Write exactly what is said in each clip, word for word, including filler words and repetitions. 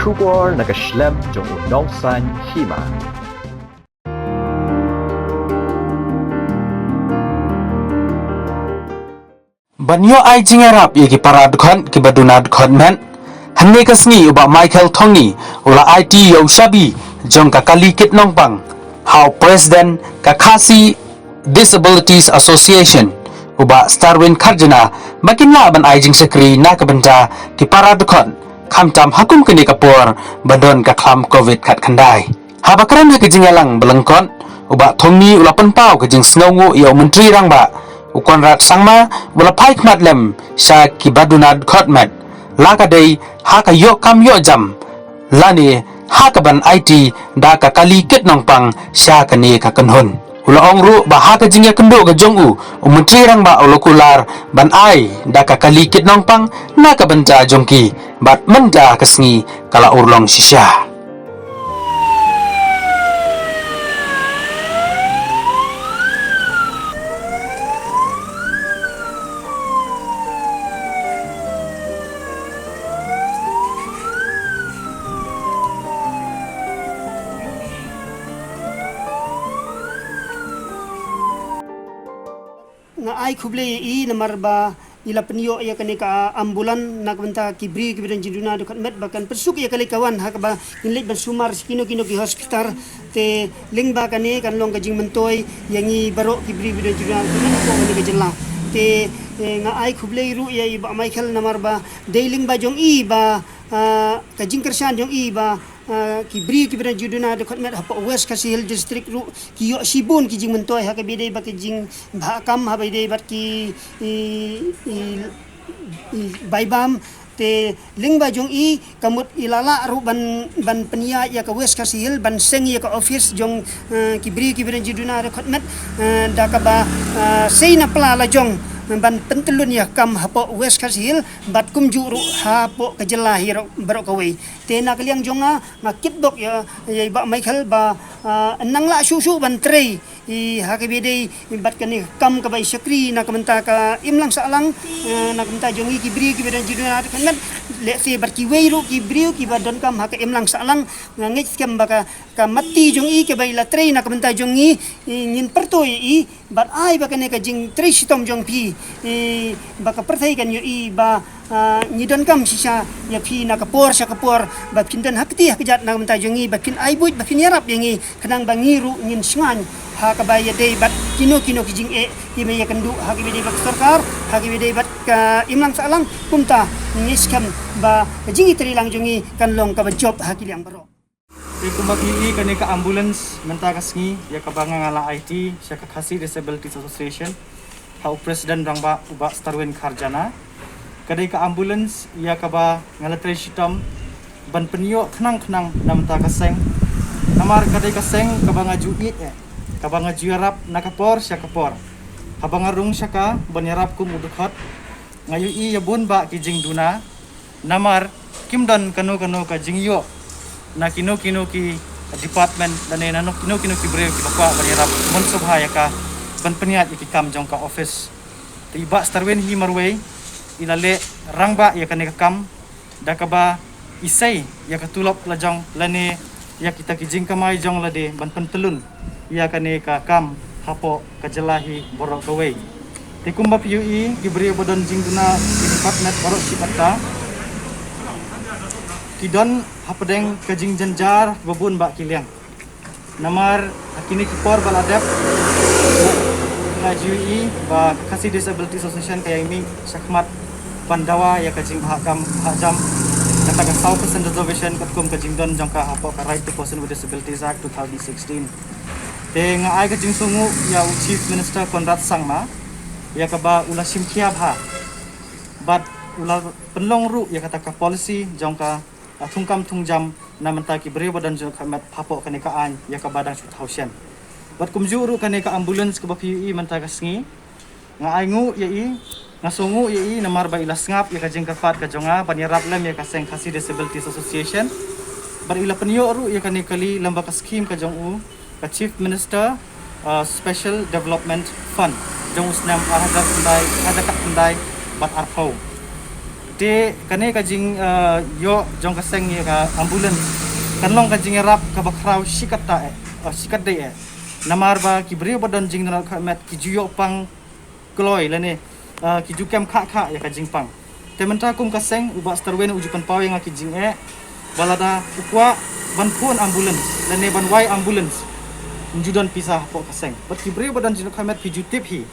Khubor na ka shlem jong u nongsan hima. Ban ïoh ai jingïarap ïa ki para dkhot kiba duna dkhot met, hynne ka sngi u Bah Michael Thongni u la aiti ïa u shabi jong ka kali kit nongpang ha u President ka Khasi Disabilities Association, u Bah Starwin Kharjana, ba kin lah ban ai jingshakri na ka bynta ki para dkhot, khamtam ha kum kane ka por ba don ka khlam covid khatkhyndai. Haba kren ha ka jingïalang ba lyngkot, u Bah Thongni u la pynpaw ka jingsngewnguh ïa u Myntri Rangbah u Conrad Sangma, u la phai khmat lem sha kiba duna dkhot met, la ka dei ha ka ïoh kam ïoh jam lane ha ka ban aiti da ka kali kit nongpang sha kane ka kynhun. U la ong ruh ba ha ka jingïakynduh ka jong u, u Myntri Rangbah u la kular ban ai da ka kali kit nongpang na ka bynta jong ki, bad mynta ka sngi ka la urlong shisha. Nga ai khublei ïa i namar ba i la pynïoh ïa kane ka ambulance na ka bynta ki briew kiba don jingduna dkhot met ba kan pynsuk ïa ka leit ka wan ha kaba ngin leit ban sumar sha kino kino ki hospital. Te lyngba kane kan long ka jingmyntoi ïa ngi baroh ki briew kiba don jingduna dkhot met hapoh kane ka jylla. Te, eh, nga ai khublei ruh ïa i Bah Michael namar ba dei lyngba jong i ba, ah, ka jingkyrshan jong i ba, ah, ki briew kiba don jingduna dkhot met hapoh West Khasi Hills District ruh ki ïoh shibun ki jingmyntoi ha kaba ïadei bad ki jingbhah kam, ha kaba ïadei bad ki, i, i, i bai bam. Te lyngba jong i ka mut i la lah ruh ban, ban pynïaid ïa ka West Khasi Hills, ban seng ïa ka office jong, eh, ki briew kiba don jingduna dkhot met, eh, da kaba, eh, sei na pla la jong ban pyntlun ïa ka kam hapoh West Khasi Hills bad kumjuh ruh hapoh ka jylla hi ruh baroh kawei. Te na ka liang jong nga, nga kitbok ïa, ïa i Bah Michael ba, ah, nang lah shuh shuh ban trei i ha kaba ïadei bad kane ka kam kaba i shakri na ka bynta ka imlang sahlang, eh, na ka bynta jong ngi ki briew kiba don jingduna dkhot met, lehse bad kiwei ruh ki briew kiba donkam ha ka imlang sahlang. Nga ngeit skhem ba ka, ka mati jong i kaba i la trei na ka bynta jong ngi, i ngin pyrto ïa i, bad ai ba kane ka jingtrei shitom jong phi, i, ba ka pyrthei kan ïohi ba, ah, ngi donkam shisha ïa phi na ka por sha ka por, ba phin don ha kti ha kjat na ka bynta jong ngi, ba phin ai buit, ba phin ïarap ïa ngi, khnang ba ngi ruh ngin shngaiñ ha kaba ïadei bad kino kino ki jingeh kiba ïakynduh ha kaba ïadei bad ka sorkar, ha kaba ïadei bad ka imlang sahlang. Kumta ngi ngeit skhem ba ka jingïatreilang jong ngi kan long kaba jop ha ki liang baroh. Te kumba phi ïohi, kane ka ambulance mynta ka sngi ïa kaba nga nga la aiti sha ka Khasi Disabilities Association ha u President Rangbah u Bah Starwin Kharjana. Ka dei ka ambulance ïa kaba nga la trei shitom ban pynïoh khnang khnang na mynta ka seng. Namar ka dei ka seng kaba nga ju ïeit eh, kaba nga ju ïarap na ka por sha ka por. Haba nga rung sha ka ban ïarap kum u dkhot, nga ïohi ïa bun bah ki jingduna. Namar kim don kano kano ka jingïoh na kino kino ki department lane na kino kino ki briew kiba kwah ban ïarap mynshuwa ïa ka ban pynïaid ïa ki kam jong ka office. Te i Bah Starwin hi marwei i la leh rangbah ïa kane ka kam da kaba i sei ïa ka tulop la jong lane ïa kita ki jingkamai jong lade ban pyntlun ïa kane ka kam hapoh ka jylla hi baroh kawei. Te kumba phi ïohi, ki briew ba don jingduna ki department baroh shi patta ki don hapdeng ka jingjynjar ba bun bah ki liang. Namar ha kine ki por ba la dep nga ju ïohi ba Khasi Disabilities Association ka ïa mih shakhmat ban dawa ïa ka jingbhah kam bhah jam, kata ka saw percent reservation katkum ka jingdon jong ka hapoh ka Right to Person with Disabilities Act two thousand sixteen. Te nga ai ka jingsngewnguh ïa u Chief Minister Conrad Sangma ïa kaba u la shim khia bha bad u la pynlong ruh ïa kata ka policy jong ka, ah, thungkam thungjam na mynta ki briew ba don jingduna dkhot met hapoh kane ka aiñ ïa kaba dang shu thaw shen. Bad kumjuh ruh kane ka ambulance kaba phi ïohi mynta ka sngi, nga ai nguh ïa i, nga sngewnguh ïa i namar ba i la sngap ïa ka jingkyrpad ka jong nga ban ïarap lem ïa ka seng Khasi Disabilities Association. Bad i la pynïoh ruh ïa kane kali lyngba ka skhim ka jong u, ka Chief Minister, uh, Special Development Fund jong u snem ar hajar khyndai, ar hajar khyndai bad arphew. Kane ka jing, uh, ïoh jong ka seng ïa ka ambulance kan long ka jingïarap kaba khraw shikatdei eh, uh, shikatdei eh. Namar ba ki briew ba don jingdon khmat ki ju ïoh pang kloi lane, uh, ki ju kem khah khah ïa ka jingpang. Te mynta kum ka seng u Bah Starwin u ju pynpaw ïa nga ki jingeh ba lada u kwah ban phone ambulance lane ban wai ambulance, ym ju don pisa hapoh ka seng. Bad ki briew ba don jingdon khmat ki ju tip hi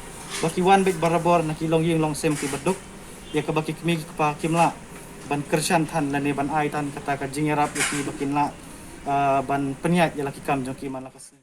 ba ki wan beit barabor na ki longïing longsem kiba duk, ïa kaba ki kmie ki kpa kim lah ban kyrshan than lane ban ai than kata ka jingïarap ïa ki ba kin lah, uh, ban pynïaid ïa la ki kam jong ki man la ka seng.